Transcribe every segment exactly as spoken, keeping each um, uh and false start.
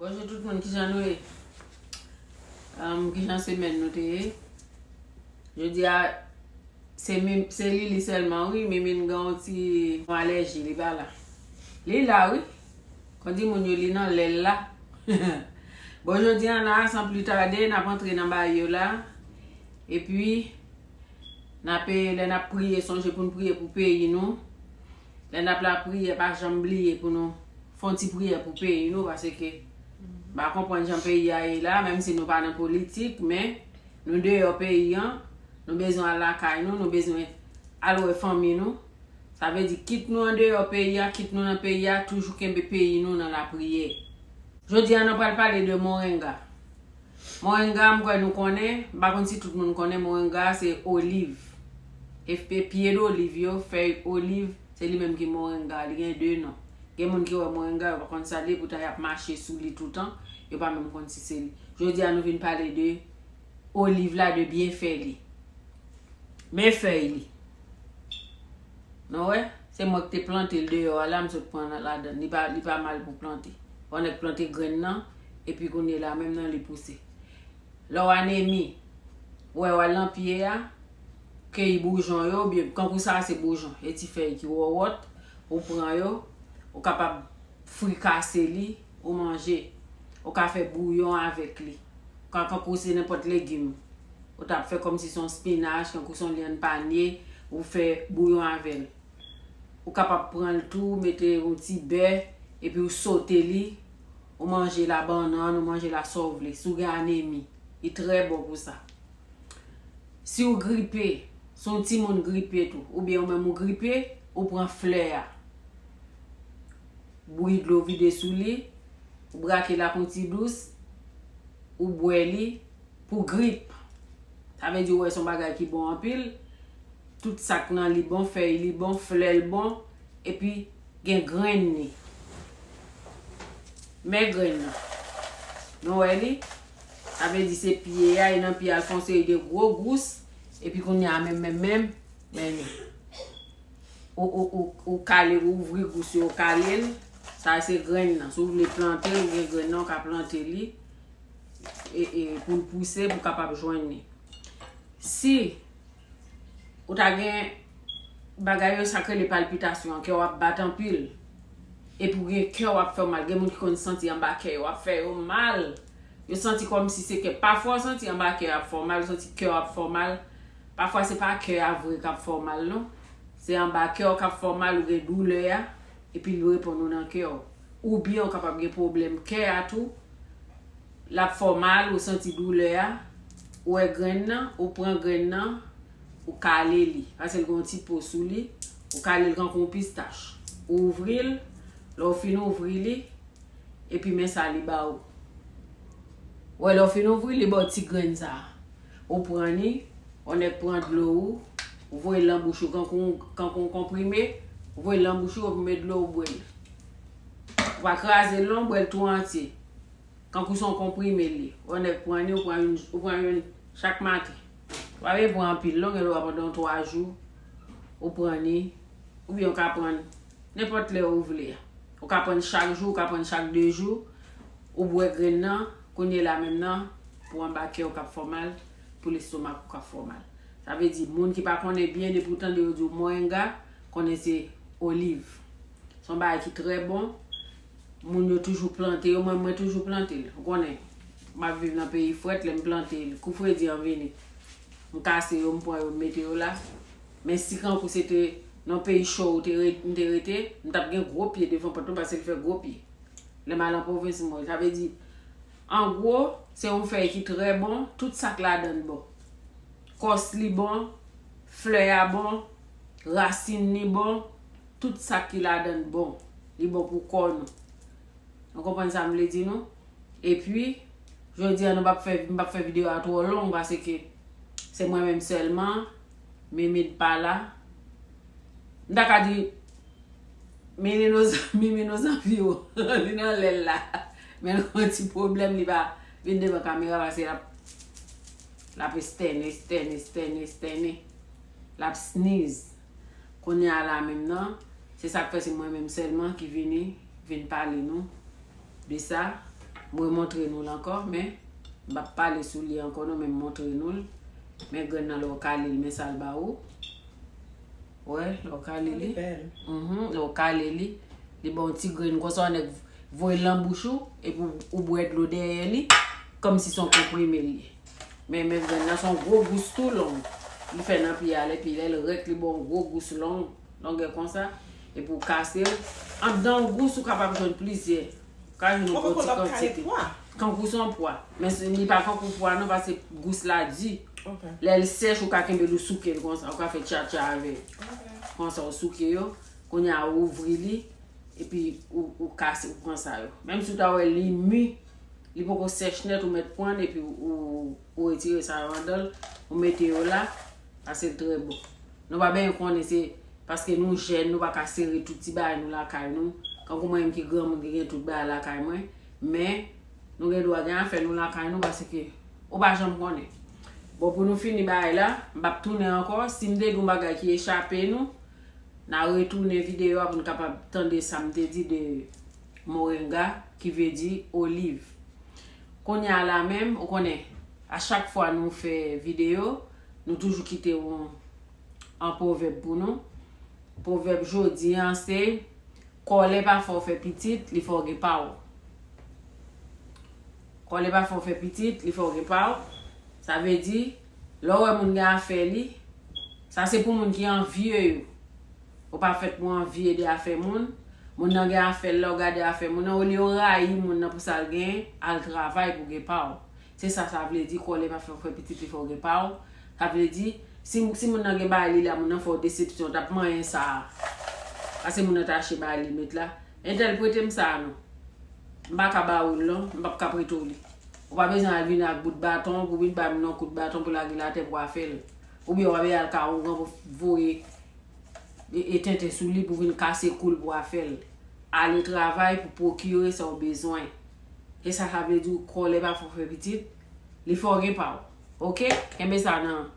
Bonjou tout moun, kijan nou ye? Um, kijan semèn nou te ye? Jodi a, se, mi- se Lili sèlman, wi, Mimi gen yon ti alèji, li pa la. Li la, wi. Kon di moun yo, li nan lèl la. Bon, jodi a, la, san pli tade, n ap antre nan bagay yo la. Epi, n ap, lè n ap priye, sonje pou n priye pou peyi nou. Lè n ap lapriyè, pa janm bliye pou nou fè yon ti priyè pou peyi nou, paske m pa konprann jan peyi a ye la, menm si nou pa nan politik, men nou deyò peyi an, nou bezwen al lakay nou, nou bezwen al wè fanmi nou. Sa vle di, kit nou andeyò peyi a, kit nou nan peyi a, toujou kenbe peyi nou nan lapriyè. Jodi a, nou pral pale de moringa. Moringa, m kwè nou konnen, m pa konn si tout moun konnen, moringa se oliv. E pye doliv yo, fèy oliv, se li menm ki moringa, li gen de non. Gen moun ki wè moringa, yo pa konn sa li ye, poutan y ap mache sou li toutan, yo pa menm konn si se li. Jodi a, nou vin pale de oliv la, de byenfè li. Men fèy li. Nou wè? Se mwen ki te plante l deyò a la, m sot pran ladan l. Li pa, li pa mal pou plante. Yon nèg plante grenn nan, epi kounye la menm nan li pouse. Lè w anemi, ou wè w al nan pye a, keyi boujon yo, oubyen kankou sa a se boujon, e ti fèy ki wòwòt, ou pran yo, ou kapab frikase li, ou manje. Ou ka fè bouyon avèk li. Kan, kankou se nenpòt legim. Ou t ap fè kòmsi se yon spinach, kankou se yon lyann panye, ou fè bouyon avè l. Ou kapab pran l tou, mete yon ti bè, epi ou sote li, ou manje l a bannann, ou manje l a sa w vle. Si w gen anemi, li trè bon pou sa. Si w gripe, si yon timoun gripe tou, oubyen ou menm ou gripe, ou pran flè a. Bouyi dlo vide sou li, ou brake l ak yon ti dous, ou bwè li pou grip. Sa vle di ou wè se yon bagay ki bon anpil. Tout sa k nan li bon, fèy li bon, flè l bon, epi gen grenn li. Men grenn nan. Nou wè li? Sa vle di se pye a, e nan pye a l fè yon seri de gwo gous, epi kounye a menm, menm, menm, men li. Ou, ou, ou, ou kale, ou ouvri gous yo, ou kale l. Sa se grenn nan. Si w vle plante l, ou gen grenn nan, ou ka plante li. E, e, pou l pouse, pou w kapab jwenn li. Si ou ta gen bagay yo, sa k rele palpitasyon an, kè w ap bat anpil, epi w gen kè w ap fè w mal. Gen moun ki konn santi anba kè yo ap fè yo mal. Yo santi kòmsi se kè. Pafwa w santi anba kè ap fè w mal, ou santi kè w ap fè w mal. Pafwa se pa kè a vre k ap fè w mal, non. Se anba kè w k ap fè w mal, ou gen doulè a, epi l reponn ou nan kè w. Oubyen ou kapab gen pwoblèm kè a tou, l ap fè w mal, ou santi doulè a, ou wè grenn nan, ou pran grenn nan, ou kale li, paske l gen yon ti po sou li, ou kale l kankou yon pistach. Ou ouvri l, lè w fin ouvri li, epi men sa li ba ou. Wè, lè w fin ouvri li, li ba w ti grenn sa a. Ou pran li, ou nèk pran dlo ou, ou voye l nan bouch ou kankou, kankou yon konprime, ou voye l nan bouch ou, epi met dlo ou bwè l. Ou pa kraze l non, ou bwè l tou antye. Kankou se yon konprime li. Ou nèk pran li, ou pran youn, ou pran youn chak maten. Ou pa bezwen pran anpil non, gen dwa pandan yon twa jou, ou pran li, oubyen ou ka pran nenpòt lè ou vle a. Ou ka pran chak jou, ou ka pran chak de jou, ou bwè grenn nan, kounye la menm nan, pou anba kè w k ap fè w mal, pou lestomak ou k ap fè w mal. Sa vle di, moun ki pa konnen byen, depi w tande yo di w moringa, konnen se oliv. Se yon bagay ki trè bon. Moun yo toujou plante yo, mwen, mwen toujou plante l. Ou konnen, m ap viv nan peyi frèt, lè m plante l, kou fredi an vini, m kase yo, m pran yo, m mete yo la. Men si kankou se te nan peyi cho ou te re-, m te rete, m t ap gen gwo pye devan pòt mwen paske l fè gwo pye. Lè m al an pwovens, m wè. Sa vle di, an gwo, se yon fèy ki trè bon, tout sa k ladan l bon. Kòs li bon, flè a bon, rasin li bon, tout sa ki ladan l bon. Li bon pou kò nou. Nou konprann sa m vle di nou? Epi, jodi a nou p ap fè, m p ap fè videyo a twò long paske se mwen menm sèlman, Mimid pa la. M ta ka di, Mimi nos, Mimi nos anviwon. Li nan lè l la. Men l gen yon ti pwoblèm, li pa vin devan kamera paske l ap, l ap estène, estène, estène, estène. L ap sniz. Kounye a la menm nan, se sa k fè se mwen menm sèlman ki vini, vin pale nou de sa. M remontre nou l ankò, men m p ap pale sou li ankò non, men m montre nou l. Men grenn nan lè w kale l, men sa l ba ou. Wè, lè w kale li. Mhm, lè w kale li, li ba w ti grenn konsa, w nèk voye l nan bouch ou, epi w, ou bwè dlo dèyè li, kòmsi se yon konprime l ye. Men, men grenn nan se yon gwo gous tou long. Li fè nan pye a, epi lè l rèk, li ba w yon gwo gous long, longè konsa, epi w kase l. Anndan yon gous, ou kapab jwenn plizyè. Ou ka jwenn yon bon ti kantite. Kankou se yon pwa. Men se, li pa kankou pwa non, paske gous la di. Lè l sèch, ou ka kenbe l, ou souke l konsa. Ou ka fè tchatcha avè l. Konsa, ou souke yo. Kounye a, ou ouvri li. Epi, ou, ou kase, ou pran sa yo. Menm si w ta wè li mi, li poko sèch nèt, ou mèt pran l, epi ou, ou retire sa yo anndan l, ou mete yo la, paske l trè bon. Nou pa byen konnen se Paske nou jèn, nou pa ka sere tout ti bagay nou lakay nou. Kankou mwen menm ki granmoun ki gen tout bagay lakay mwen. Men, nou gen dwa gen afè nou lakay nou paske ou pa janm konnen. Bon, pou nou fini bagay la, m p ap tounen ankò. Si m te gen yon bagay ki echape nou, n a retounen videyo a pou n kapab tande sa m te di de moringa, ki vle di oliv. Kounye a la menm, ou konnen, a chak fwa nou fè videyo, nou toujou kite yon an pwovèb pou nou. Pwovèb jodi an se, kòlè pa fè w fè pitit, li fè w gen pa w. Kòlè pa fè w fè pitit, li fè w gen pa w. Sa vle di, lè w wè moun gen afè li, sa se pou moun ki anvye yo. Ou pa fèt pou anvye de afè moun. Moun nan gen afè l, lè w gade afè moun nan, olye w rayi moun nan pou sa l genyen, al travay pou gen pa w. Se sa sa vle di, kòlè pa fè w fè pitit, li fè w gen pa w. Sa vle di, si, si moun nan gen bagay li la, moun nan fè w desepsyon, w t ap manyen sa a. Paske moun nan t achte bagay li met la. Entèl prete m sa a non. M pa ka ba ou l non, m p ap ka prete w li. Ou pa bezwen al vin ak bout baton pou vin bay moun nan kout baton pou lage l atè pou afè l. Oubyen w pa bezwen al ka ougan pou voye e, e tenten sou li pou vin kase kou l pou afè l. Ale travay pou pwokire sa w bezwen. E sa sa vle di w kòlè pa fè w fè pitit, li fè w gen pa w. Oke? Kenbe sa nan,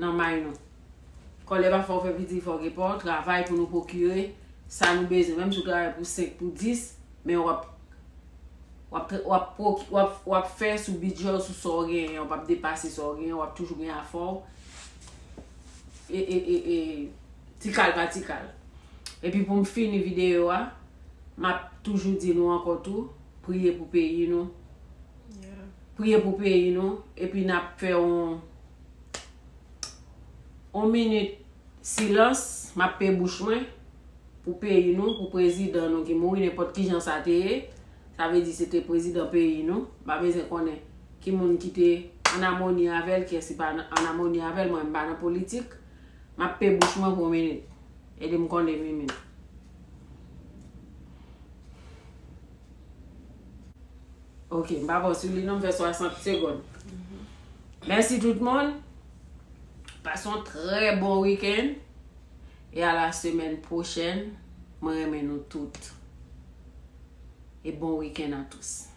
nan may nou. Kòlè pa fè w fè pitit, li fè w gen pa w. Travay pou nou pwokire sa nou bezwen. Menm si w travay pou senk, pou dis, men w ap W ap, w ap, w ap, w ap fè sou bidjè w, sou sa w genyen, w p ap depase sa w genyen, w ap toujou gen afè w. E, e, e, e, ti kal pa ti kal. Epi pou m fini videyo a, m ap toujou di nou ankò tou, priye pou peyi nou. Priye pou peyi nou, epi n ap fè yon, yon minit silans, m ap pe bouch mwen pou peyi nou, pou prezidan nou ki mouri, nenpòt kijan sa te ye. Sa vle di se te prezidan peyi nou. M pa bezwen konnen ki moun ki te an amoni avè l, kiyès ki pa an amoni avè l. Mwen, m pa nan politik. M ap pe bouch mwen pou yon minit. Ede m konnen minit. Ok, m pa bon sou li non, m fè swasant segonn. Mèsi tout moun. Pase yon trè bon wikenn. E a la semèn pwochèn. Mwen renmen nou tout. E bon wikenn a tous.